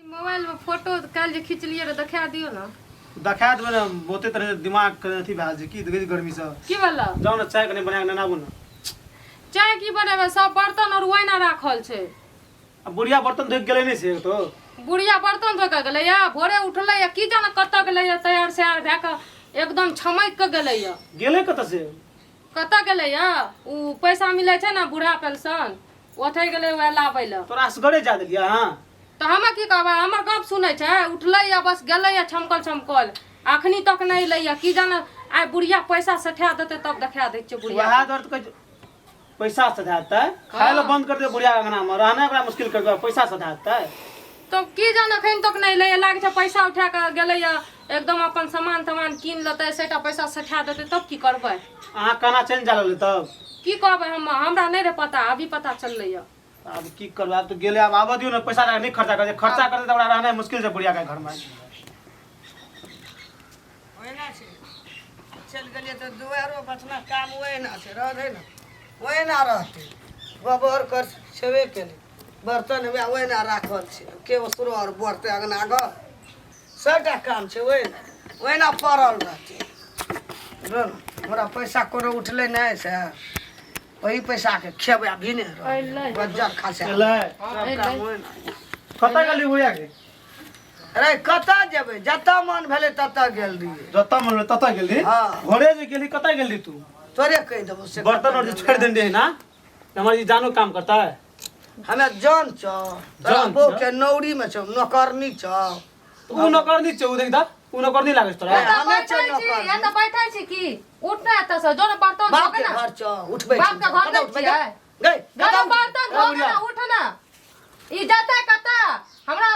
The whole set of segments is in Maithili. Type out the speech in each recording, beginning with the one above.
मोबाइल में फोटो काल्हि जे खिचलियै रह देखा दियौ ने। देखा देबै ने, बहुते तरह के दिमाग के अथी भए गेल छै की देखै छी गर्मीसँ। की भेलै? जाउ ने, चाय कनि बना कऽ नेने आबू ने। चाय की बनेबै, सब बर्तन और ओहिना राखल छै। आ बुढ़िया बर्तन धोइ गेलै नहि से तो? बुढ़िया बर्तन धोइ कऽ गेलैया, भोरे उठलैया, की जाने कतऽ गेलैया, तैयार सैयार भए कऽ एकदम छमकि कऽ गेलैया। गेलै कतऽ से? कतऽ गेलैया? ओ पैसा मिलै छै ने बूढ़ा पेंशन, ओतहि गेलै वएह लाबै लए। तोरा असगरे जा देलियै अहाँ? तऽ हमे की कहबै, हमर गप सुनै छै? उठलैया बस गेलैया छमकल छमकल, अखनी तक नहि एलैया। की जाने आइ बुढ़िया पैसा सठा देतै तब देखा दै छियै बुढ़िया। वएह दर्द कहै छै, पैसा सधा देतै, खाय लए बंद कर देबै, बुढ़िया के अंगना मे रहनाइ ओकरा मुश्किल कर देबै, पैसा सधा देतै। तब की जाने अखन तक नहि एलैया, लागै छै पैसा उठा कऽ गेलैया एकदम अपन सामान तमान कीन लेतै, सेटा पैसा सठा देतै तब की करबै? अहाँ केना चैन जा लेलै तब? की कहबै हम, हमरा नहि रहै पता, अभी पता चललैया। आब की करबै, आब तऽ गेलै, आब आबऽ दियौ ने, पैसा नहि खर्चा करतै, खर्चा करतै तऽ ओकरा रहनाइ मुश्किल छै बुढ़िया के घरमे। ओहिना छै, चलि गेलियै तऽ दुआरो बचना काम ओहिना छै, रहतै ने ओहिना रहतै। गोबर कर छेबे केलै, बर्तन वएह ओहिना राखल छै, के ओसरो आओर बढ़तै अङ्गना घर, सबटा काम छै ओहिना ओहिना पड़ल रहतै। बुझल ने, हमरा पैसा कोनो उठलै नहि से ओही पैसाके खेबै अभी नहि अयलै। बज्जर खासे एलै। सब काम ओहिना। कतऽ गेली बुढ़िया के? अरे कतऽ जेबै, जतऽ मन भेलै ततऽ गेल रहियै। जतऽ मन भेलै ततऽ गेली? हाँ। घरे जे गेली कतऽ गेली तू? तोरे कहि देबौ से। बर्तन और जे छोड़ि देने रही ना, हमर ई जानो काम करता है। हमे जन छौ तोरा? जन बहू छौ? के नौरी में छौ, नौकरनी छौ। तऽ उ नौकरनी छौ, उ देख तऽ उ नौकरनी लागै छौ तोरा? ए, हमे बैठै छौ छी। नौकरनी। एतऽ बैठै छी की उठ ना एतऽ से, जो ने बर्तन बाप धोके के ना। घर छौ, उठबै बाप के घर कतऽ नहि उठबै? छियै। गई जो ने बर्तन धोके बुढ़िया। ना, उठ ना। ई जतऽ कतऽ हमरा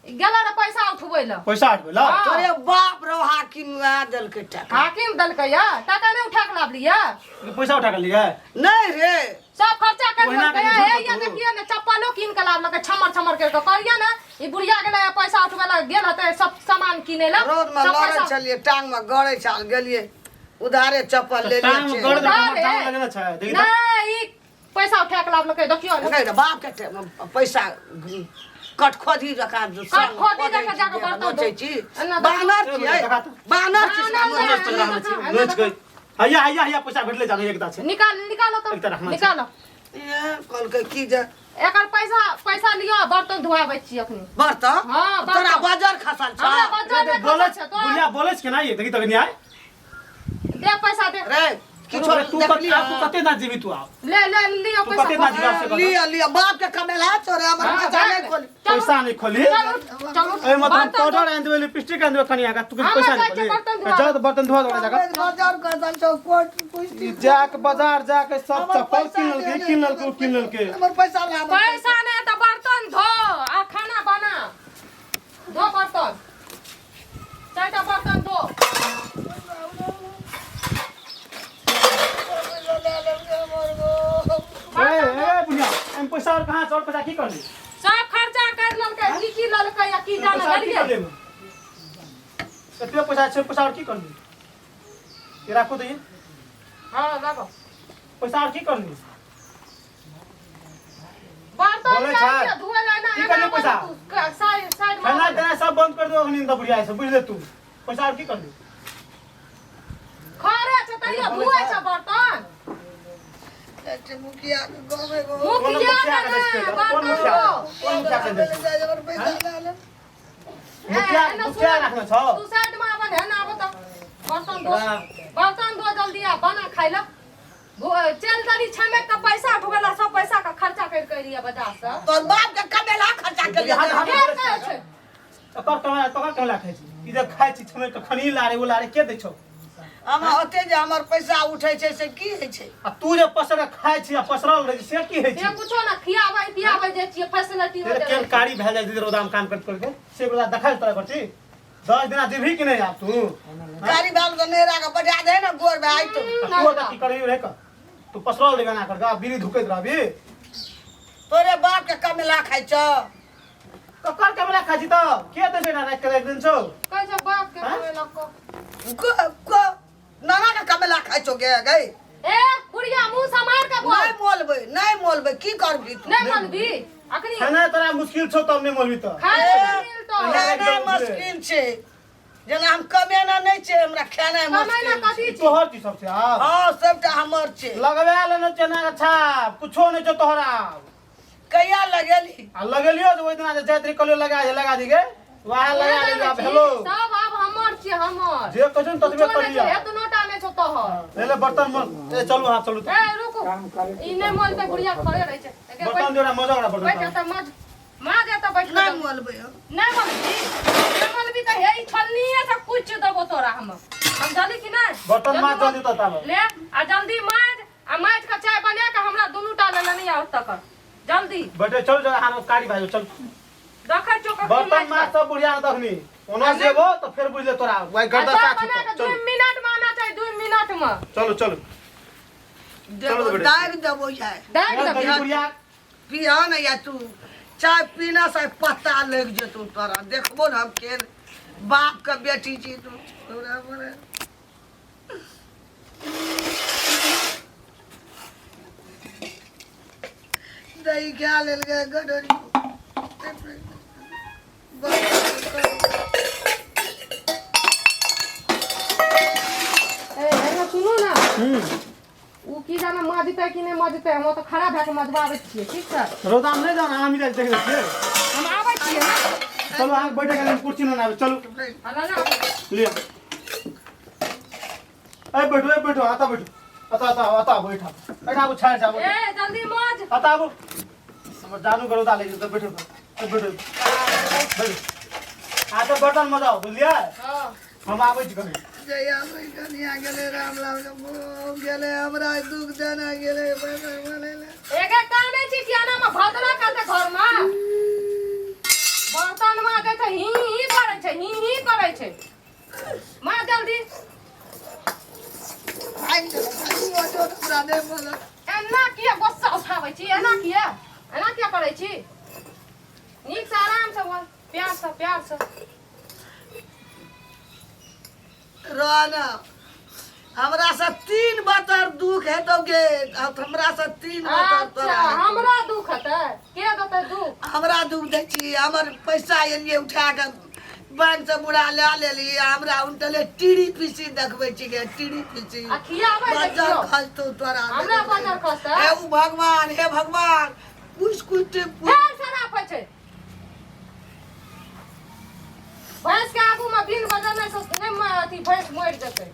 गेला रे पैसा उठबै लए। पैसा उठबै लए? हाँ। तोरे बाप रौ हाकिम वएह देलकै टाका। हाकिम देलकै या टाका नहि उठा के लाबलियै? पैसा उठा के लिए? नहि रे। सब खर्चा कर ओहिना देलकै। कनि हे झूठ या बतू। देखिए ने, चप्पलो कीन के लाबलकै छमर छमर कर के। करिया ने, ई बुढ़िया गेलै पैसा उठबै लए, गेल हेतै सब सामान किनै लए। रौद में सब लड़ै पैसा छलियै, टांग में गड़ै छल, गेलियै उधारे चप्पल ले टांग में लियै। गड़ उधार हमर जाम है। लगेने छै देखी तऽ। नहि, ई पैसा उठा के लाबलकै, देखियो ने। नहि रे, बाप के पैसा कटखोदी जकाँ कटखोदी जकाँ जाके बर्तन नोचै छी। एना बानर छियै, देखा तऽ। बानर छी। बानर नोच नहि। रहल छी, नोच के हैया हैया हैया पैसा भेटले जानो एकटा छै। निकाल, निकालो तऽ। एकटा रखना छै। निकालो। ए, कहलकै की जे एकर पैसा, पैसा लियो, बर्तन धोआबै छी अखनी। बर्तन? हाँ, बर्तन। तोरा बजर खसल छौ। हमरा बजर नहि बोलै खसल छै तोरा। बुढ़िया बोलै छै केना ये, देखी तऽ कनि आय। दे पैसा दे। रे किछो तू देखली? कते, तू कते ना जीबी तू आब? ले ले लियो तू पैसा। कते ना जीबी आब से बता। लिअ लिअ, बाप के कमेला तोरे, हमर हाँ, पैसा नहि खोली। चलू, पैसा नहीं खोली। चलू चलू। ए मतलब बर्तन पाउडर आनि देबै, लिपस्टिक आनि देबै कनिया के, तू हमरा पैसा नहीं जाइ छै खोली। बर्तन धोआ। जा तऽ बर्तन धोआ दो जाके। बजर खसल छौ कोट कुश्ती। ई जाके बाजार जाके सब हमर चप्पल पैसा किन लेलकै, दे, किन लेलकै, किन लेलकै। हमर पैसा ला, हमर पैसा नहि तऽ बर्तन धो आ खाना बना। धो बर्तन, चारिटा बर्तन धो। ए ए बुढ़िया, एम पैसा और कहाँ छै? और पैसा की करली? सब खर्चा कर लेलकै, की की लेलकै या की जाने पैसा और की गेलियै। करली? एते पैसा छै, पैसा और की करली? ये राखो तऽ ये। हाँ राखो। पैसा और की करली? बर्तन बोलै छै। चाहिए धोए ला ना। की एना करली आबै पैसा? तू, साइड साइड में खाना आबै। तेना सब बंद कर दो अखनी तऽ बुढ़िया से बुझ ले तू। पैसा और की करली? खरे छै तैयो धोए छै बर्तन। मुखिया के गाँव एगो। कोन मुखिया मुखिया के के दै ने छै? कोन बर्तन मुखिया? धो। कोन मुखिया के दै छै? हमर पैसा ला ले। मुखिया ए, एना मुखिया सुन। रखने छौ? तू साइड में आबन है ना, आबो तऽ बर्तन धो, बर्तन धो जल्दी आ बना खाइ ला। चल दली छमे के पैसा उठबेला, सब पैसा के खर्चा कर के लिया बाजार से। तोर बाप के कमेला खर्चा के लिए। हाथ- हाथ- फेर कहै छै। तकर कमेला, तकर कमेला खाइ छी? ई जे खाइ छी छमे के खनी लारे ओ लारे के दै छौ? हम ओते जे हमर पैसा उठै छै से की होइ छै? आ तू जे पसर के खाइ छी आ पसरल रहै छी से की होइ से छै? कुछो ना, खियाबै पियाबै जे छियै फैसिलिटी तेरे केहन कारी भए जाइ छै रौदामे काम करैत करैत, से रौदा देखै तोरा करती 10 दिना जेबही कि नहि आब तू? गाड़ी बाल के नेरा के बजा दे ना गोर में आई तो। आ तू ओतऽ की करही रहे कऽ? तू पसरल रही एना करके आ बीड़ी धुकैत रहबी। तोरे बाप के कमेला खाइ छौ। ककर कमेला खाइ छी तऽ? के दै छै एना राखि कऽ राखि देने छौ? कहै छै बाप के हाँ? कमेला को। को नाना के कमेला खाइ छौ गे गई? ए बुढ़िया, मुंह समार के बोल। नहि मोलबै, नहि मोलबै, की करबी तू? नहि मनबी अखनी? खाना तोरा मुश्किल छौ तब नहि मोलबी तऽ। खाय ए, खेनाइ मुश्किल छै, जेना हम कमेना नहि छै, हमरा खेनाइ कमेना मुश्किल कथी छै। छी? तोहर चीज सब छै आब? हँ, सबटा हमर छै। लगबा लेने चना के छाप, कुछो नहि छौ तोहरा आब। कहिया लगेली? आ लगेलियो जे ओहि दिना जे जाइत रही, कहलियो लगा दे, लगा दी गे, वएह लगा लेलियो। आब हेलो, सब आब हमर छियै, हमर। जे कहै छौ ने ततबे कुछो नहि करिया। छै, एतनो टा नहि छौ तोहर। ले ले बर्तन मल ए, चलू, हाँ चलू। ए रुकू, ई नहि मोलतै, बुढ़िया खड़े रहै छै। एके बर्तन जोड़ा मजा ओकरा बर्तन बैठ एतऽ, मज माज एतऽ बैठ। नहि मोलबै हम। नहि मोलबी? नहि मोलबी तऽ हे ई छलनीये से कुच देबो तोरा हम। समझली कि नहि? बर्तन जल्दी माज, जल्दी तऽ ताबे। ले आ जल्दी माज, आ माज के चाय बना के हमरा दुनू टा ले लेने आओ तकर जल्दी। बैठे, चलू जरा हाथ कारी भाई, चल। देखै छौ कखनी बर्तन माजि माज कऽ। सब बुढ़िया तखनी ओना जेबो तऽ फेर बुझ ले तोरा वही आ गर्दा चाय साथ बना के चलू। 2 मिनट में आना चाही, 2 मिनट में। चलू चलू। देबो। बेटे। दाबि देबो यार। दाबि देबी। बुढ़िया। पिह ने या तू चाय पीना से पता लग जेतौ तोरा। देखबो ने हम केन बाप के बेटी छी तू तोरा बड़ा। दही खा लेलकै गडोरी। ए एना सुनू ने। उ की जाने मजतै कि नहि मजतै, हम ओतऽ खड़ा भए कऽ मजबाबै छियै, ठीक छै? रौदामे नहि जाउ ने, अहाँ मिला देख लै छियै। हम आबै छियै ने। चलू, अहाँ बैठे के कुर्सी ने आबै, चलू। हला ना। लिअ, ए बैठो, ए बैठो, आता बैठो, आता आता आता, बैठा बैठा, आबू, छाया आबू। ए जल्दी मज। आता आबू, हमर जानू के रौदा लागि जेतै। बैठो, ए बैठो बैठो, आ तऽ बर्तन मजाओ, बुझलियै? हँ। हम आबै छी कनी। जहिया से कनिया गेलै, रामलाल के बहू गेलै, हमरा दुख देना गेलै पैसा मरै लए। एगे कानै छी कि एना में भदरा करते? घर में बर्तन माजै छै, ही ही करै छै, ही ही करै छै। माँ जल्दी। भागि गेलै, भागि गेलै, हमरा नहि बोलत। एना किया गुस्सा उठाबै छी? एना किया, एना किया करै छी? नीक से आराम से बोल, प्यार से, प्यार से। रह ना, हमरा से तीन बतर दुख हेतौ गे, हमरा से तीन बतर अच्छा। तोरा हेतौ। हमरा दुख हेतै? के देतै दुख? हमरा दुख दै छी? हमर पैसा एलियै उठा कऽ बैंक से बुढ़ा लए लेली, हमरा उनटले टीरी पीसी देखबै छी गे, टीरी पीसी। आ खियाबै छै बजर कियो? खसतौ तोरा। हमरा बजर खसतै? हे उ भगवान, हे भगवान, कुछ कुछ। फेर शराब होइ छै। भैंस के आगू में बिन बजने से नहि अथी भैंस मरि जेतै।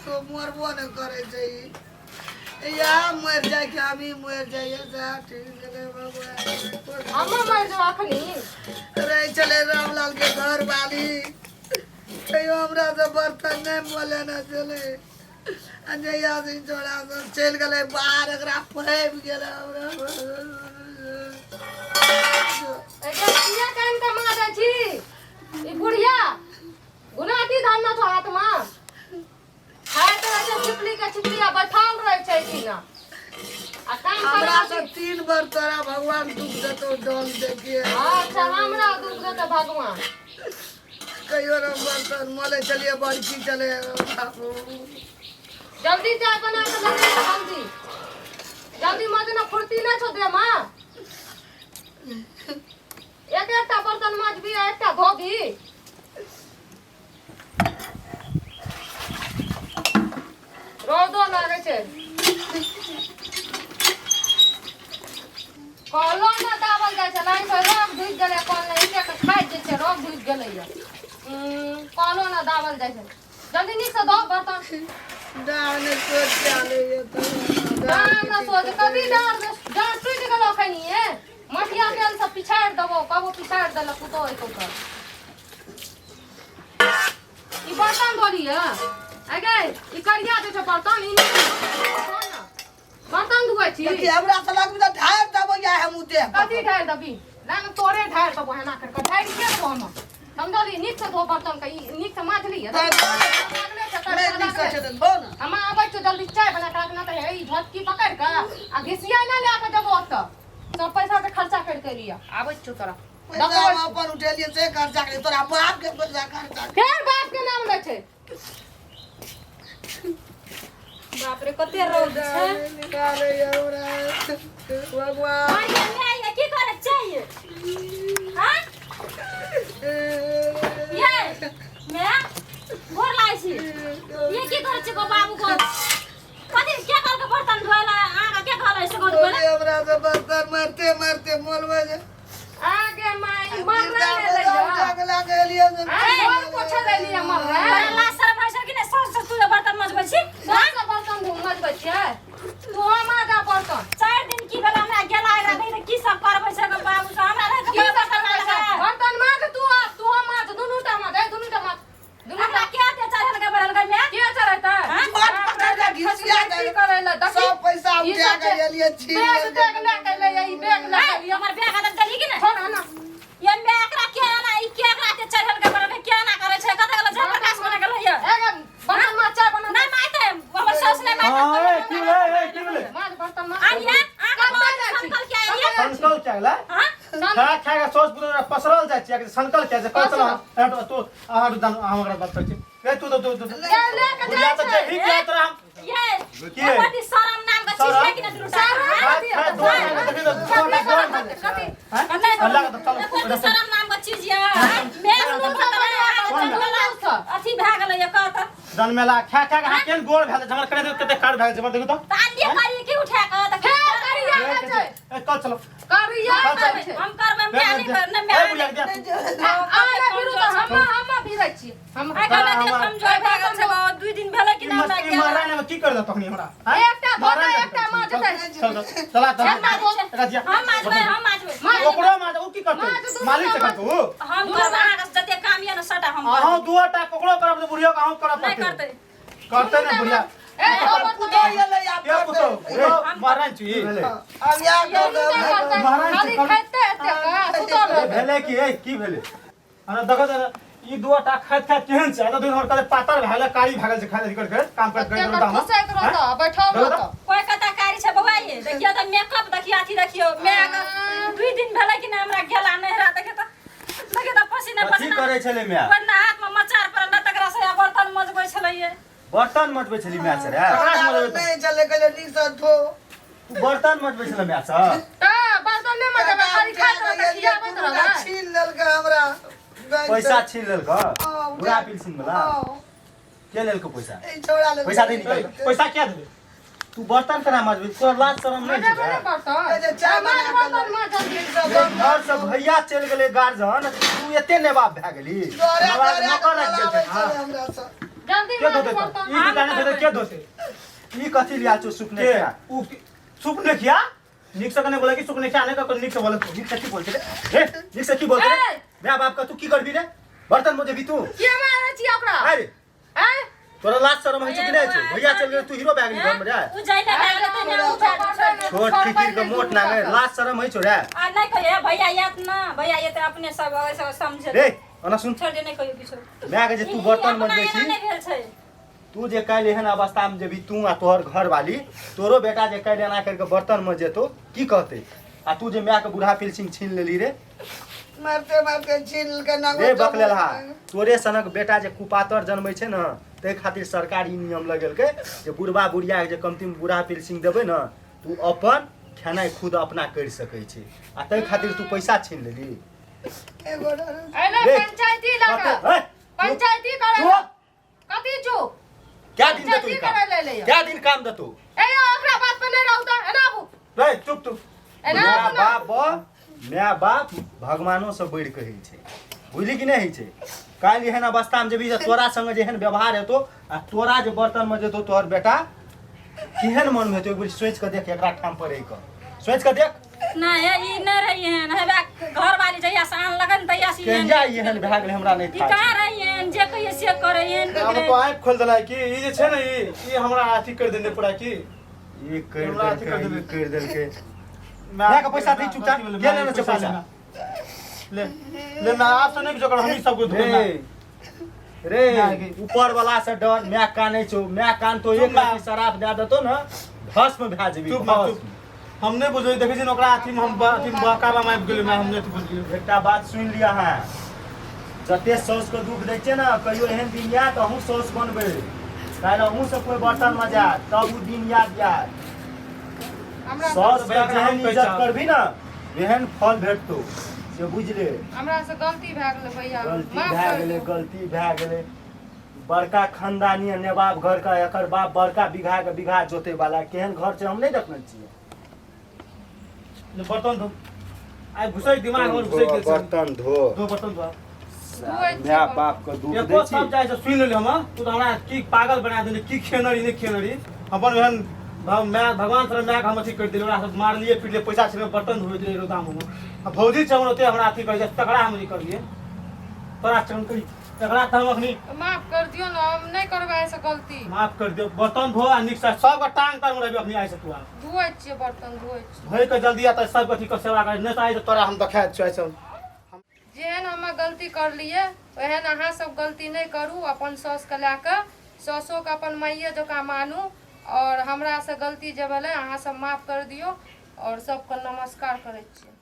तो मरबो नहि करै छै ई। या मरि जाइ कि हमही मरि जाइए, सएह ठीक छलै भगवान। हमहूँ मरि जेबै अखनी। रहै छलै रामलाल के घरवाली, कहियो हमरा से बर्तन नहि मोलेने छलै, आ जहिया से ई छोड़ा सब चलि गेलै बाहर, एकरा पाबि गेलै हमरा। एकरा किया कान के मारै छी? ई बुढ़िया गुनाती धान न छौ हाथ में, खाइत रहै छै छिपली के छिपली आ बैठल रहै छै कि ना आ काम हमरा करै से तीन बार तोरा भगवान दुख देतौ, डन देखिए। अच्छा, हमरा दुख देतै भगवान। कहियो न बर्तन मोले छलियै, बड़की छलै बाबू। जल्दी चाय बना के लगे, जल्दी जल्दी मजना। फुर्ती नहि छौ देह में। एक एकटा बर्तन माजबी आ एकटा धोबी? रौदो लागै छै, कलो ने दाबल जाइ छै, लाइन से रोग ढुकि गेलै। कल ने एते के खाइ जाइ छै, रोग ढुकि गेलैया। कलो ने दाबल जाइ छै। जल्दी नीक से धो बर्तन। डाँड़ नहि सोच के आलैए तऽ। डाँर न सोच कभी, डाँर डाँर टूटि गेलो खनिए। मटिया तेल से पिछाड़ि देबो, कबो पिछाड़ि देलक पुतोह एको कर। ई बर्तन धोलिए अगे, ई करिया जे छै बर्तन, ई नहि धो ने। बर्तन धोइ छी। देखी, हमरा तऽ लगबी तऽ ढारि देबो या हम उ देह पर। कथी ढारि देबी? लाग तोरे ढारि देबो, एना करि कऽ ढारि के देबो हम, समझली? नीक से धो बर्तन के। ई नीक से माजली? नहि, लागले छै? नीक से छै तऽ धो ने। हम आबै छियौ, जल्दी चाय बना कऽ राखना तऽ हे ई झटकी पकड़ि कऽ आ घिसिया नहि लए कऽ देबो ओतऽ। सब पैसा के खर्चा करि कऽ लिअ। आबै छियौ तोरा। पैसा हम अपन उठेलियै से खर्चा करियै, तोरा बाप के पैसा खर्चा। फेर बाप के नाम लै छै। बाप रे, कते रौद छै। निकालैए हमरा भगवान। की करक चाहिए? हाँ? मारते मारते मोलबै जे आगे माई मर रहे ले जा जंगला गेलियै जे मोल पोछे ले लिया मर रहे तोरा लाज शरम होइ छौ कि नहि साउस से तू जे बर्तन मजबै छी सास से बर्तन धो मजबै छियै तू हम आगा बर्तन 4 दिन की भेल हमरा गेला एकरा देखि तऽ की सब करबै छै गो बाबू सब हमरा रहि की कऽ सब बर्तन करबै छै? माजबै बर्तन माज तू आ तू हम माज दुनू टा माज ए दुनू टा माज दुनू हमरा टा के अते चढ़ल के बढ़ल के मैं के चढ़ेतै हाँ? हाथ पकड़ के घिसिया की दे करै लए देखी सब पैसा ई उठा सब के एलियै छीन बैग लेलकै। तैग लए के एलै ई बैग लए के एलियै हमर बैग आदत देली कि नहि छोड़ ना ये मैं एकरा के आना ई के एकरा के चढ़ल के बढ़ल के के आना करै छै कतऽ गेल जयप्रकाश बना गेल ये एगे बर्तन माज चाय बना नहि माइते हमर साउस नहि माइते हाँ, ए, की भेलै, ए, की भेलै? माज बर्तन माज आनिए आके कतऽ जाइ छी? संकल के आइए सनकल क्या गेलै हां खा खा के सौस पूरा पसरल जाइ छै सनकल क्या छै कल चल हट तू हट दान हम ओकरा बात करै छी ए तू तो तू तू के ले के बुढ़िया जाइ तऽ छै जेबही क्या तोरा हम ये की है? बड़ी शरम नाम के चीज है कि ना दुनू शरम? खा खा दो देखी तो दो दो कथी हैं अल्लाह का तो चल शरम नाम के चीज ये मैं सुनू अथी भए गेलै ये कहत जनमेला खा खा के हाथ केहन गोर भए जाइ छै हमर करे कते कार भए जाइ छै हमर देखू तऽ तालिए करिए की उठा के तऽ फेर करिया होइ छै ए कल चलो करिया होइ छै हम करबै मैं नहीं कर नहीं मैं ए बुढ़िया के दे आ ले भिरू तऽ हम हम भिरै छी हम आइ काल्हि एते कमजोर भए गेल छै बाबा, 2 दिन भेलै कि ई ना हमरा मस्ती गेला। महारानी में की कर दे तखनी हमरा हैं? एकटा धोतै, महारानी एकटा माजतै। चल चल चला चल एकटा धोतै। एकरा दिया। हम माजबै हम माजबै माज। ओकरो माज उ की करतै माज दुनू मालिक से टा करतै उ हम करबै अहाँके जते काम यऽ ने सबटा हम अहाँ करबै। दुओ टा ककरो करब तऽ बुढ़ियो के अहूँ करब नहि पड़तै करतै करतै ने बुढ़िया ए हमर पुतोह एलै आब के पुतोह करतै। ए, महारानी छी की भेलै आब इएह कर दुनू टा देबै। करतै महाराज खाली कर- खाइते एते का सुतल रहतै भेलै की ए की भेलै अरे देखो तऽ ई दुओ टा खाइत खाइत केहन छै एतऽ दिन हमर कते पातर भए गेलै कारी भए गेल छै खाइत कर काम करैत करैत एते रौदा मे। खुसैत रहतऽ बैठल रहतऽ कोइ कता कारी छै बौआ ये देखियौ तऽ मेकअप देखियौ अथी देखियौ मैं 2 दिन भेलै कि ना हमरा गेला नहिरा देखियौ तऽ देखियौ तऽ पसीना कथी पसीना करै छलै माय ओहिना हाथमे मचार पड़ल रहै, तकरा से बर्तन मजबै छलै ये बर्तन मजबै छली माय से रे नहि छलै कहलियै नीकसँ धो तू बर्तन मजबै छलै माय से तऽ बर्तन नहि मजबै खाली खाइत रहतै खियाबैत रहबै छीन लेलकै हमरा बैंक से। पैसा छीन लेलक हाँ, बुढ़ा पिलसिन वाला हाँ, के लेलको पैसा ई छौड़ा लेलकै। पैसा दे निकाल। पैसा क्या देबै तू बर्तन केना मजबै तोरा लाज शरम नहि मजबै छै नहि बर्तन ए जे चाय माज बना के बर्तन माज जल्दी नीकसँ रे? घर से भैया चलि गेलै गार्जन तू एते नेबाब भए गेली डरे हमरा डरे नौकर राखि बोलाबै गेल छै, छलै हमरा से। जल्दी के माज धोतै तऽ? बर्तन ई दुकान धोतै के धोतै ई कथी लिया छौ सुपने के खिया उ सुपने खिया नीक से कने बोले कि सुपने खिया नहीं कको नीक से बोले नीक से की बोलते रे रे नीक से की बोलते रे ए! माय बाप का तू की करबी रे बर्तन मोजेबी तू के मारै छी ओकरा अरे आँय तोरा लाज शरम होइ छौ कि नहि होइ छौ भैया चल गेल तू हीरो भए गेली घर में रे उ जइले भए गेलै तहिना उठा के छोड़ि देलकै। छोट खिखिर के मोट नांगे लाज शरम होइ छौ रे आ नहि कहिए भैया आयत ना भैया आयत अपने सब सब समझे रे ओना सुन छोड़ दे नहि कहियो किछो माय के जे तू बर्तन मजबै एना छी नहि भेल छै तू जे काल्हि एहन अवस्थामे जेबही तू आ तोहर घरवाली तोरो बेटा जे काल्हि एना करिके बर्तनमे जेतौ की कहतै आ तू जे मायके बूढ़ा पिलसिंग छीन लेली रे मारते मारते छीन लेलकै नांगो रे बकलेलहा तोरे सनक बेटा जे कुपातर जन्मै छै ने ताहि खातिर सरकार ई नियम लगेलकै जे बुढ़बा बुढ़ियाके जे कमतीमे बूढ़ा पिलसिंग देबै ने तू अपन खेनाइ खुद अपना करि सकै छै आ ताहि खातिर तू पैसा छीन लेली एगो डर अइले रे, पंचायती लगा कते- हे, पंचायती करे चुप कथी चुप क्या दिन देतौ पंचायती ई काम करे ले ले क्या दिन काम देतौ ए ओकरा बात पर नहीं रहू तऽ एना आबू रे चुप तू एना माय आबू ना बाप माय बाप भगवानो से बढ़ि कऽ होइ छै बुझली कि नहि होइ छै काल्हि एहन अवस्थामे जेबही तऽ तोरा संगे जे एहन व्यवहार हेतौ आ तोरा जे बर्तनमे जेतौ तोहर बेटा केहन मनमे हेतौ एक बेर सोचि कऽ देख एकरा ठाम पर रहि कऽ सोचि कऽ देख नहि हे, ई नहि रही एहन हेबे घरवाली जहिया से आन लगन तहिया से ई एहन कहिया ई एहन भए गेलै हमरा नहि ई थाह कहाँ छै। रही एहन जे कहिए से करे एहन आब तो आँखि खोल देला कि ई जे छै ने ई ई हमरा अथी कर देने पूरा की ई करि हमरा अथी देलकै कर ई देने। करि देलकै माय के पैसा दी चुपचाप के लेने छै पैसा ले ले मैं आप से नहीं जोकर हम ही सब कुछ रे रे ऊपर वाला से डर my कानै छौ my कान तो एक चुप रत्ती शराब दए देतौ ने भस्म भए जेबी चुप माँ, भस्म। चुप हम नहीं बुझलियै देखै छी ने ओकरा अथी मे हम अथी मे बहकावा मे आबि गेलियै माय हम नहीं बुझलियै एकटा बात सुनि लिअ अहाँ जते साउसके दुख दै छियै ने कहियो एहन दिन आयत अहूँ साउस बनबै काल्हि अहूँ से कोइ बर्तन मजात तब ओ दिन याद आयत हमरा साउस के भैया, जेहन हम इज्जत पहचान। करबी ने एहन फल भेटतौ से बुझि ले हमरा से गलती भए गेलै भैया गलती माफ भए कर गेलै दियौ। गलती भए गेलै बड़का खानदानी आ नेबाब घर के एकर बाप बड़का बीघा के बीघा जोते वाला केहन घर छै हम नहि देखने छियै ले बर्तन धो आइ घुसै दिमाग हमर घुसै गेल छै। बर्तन धो धो बर्तन धो धोइ छियै माय बाप के दुख दै एको छी सब जाइ छै सुनि लेली हम तू तऽ हमरा की पागल बना देली की खेनरी नहि खेनरी अपन एहन माय भगवान सर मायके हम अथी करि देली ओकरा सब मारलियै पीटलियै पैसा छेबै बर्तन धोइत रहै रौदामे हम आ भौजी छै हमर ओते हमरा अथी करै छै तकरा हम नहीं करलियै तोरा चरण करी तकरा तऽ हम अखनी माफ कर दियौ ने हम नहि करबै एहिसँ गलती माफ कर दियौ बर्तन धो आ नीकसँ सबके टांग तांग रहबे अखनी आइ से तू आ धोइ छियै बर्तन धोइ छियै धोइ के जल्दी आ तऽ सबके अथी के सेवा कर नहि तऽ आइ तऽ तोरा हम देखा छियौ आइ सब जेहन हम गलती करलियै ओहन अहाँ सब गलती नहि करू अपन साउसके लए कऽ साउसोके अपन माइए जकाँ मानू आओर हमरासँ गलती जे भेलै अहाँ सब माफ कर दियौ आओर सबके नमस्कार करै छियै।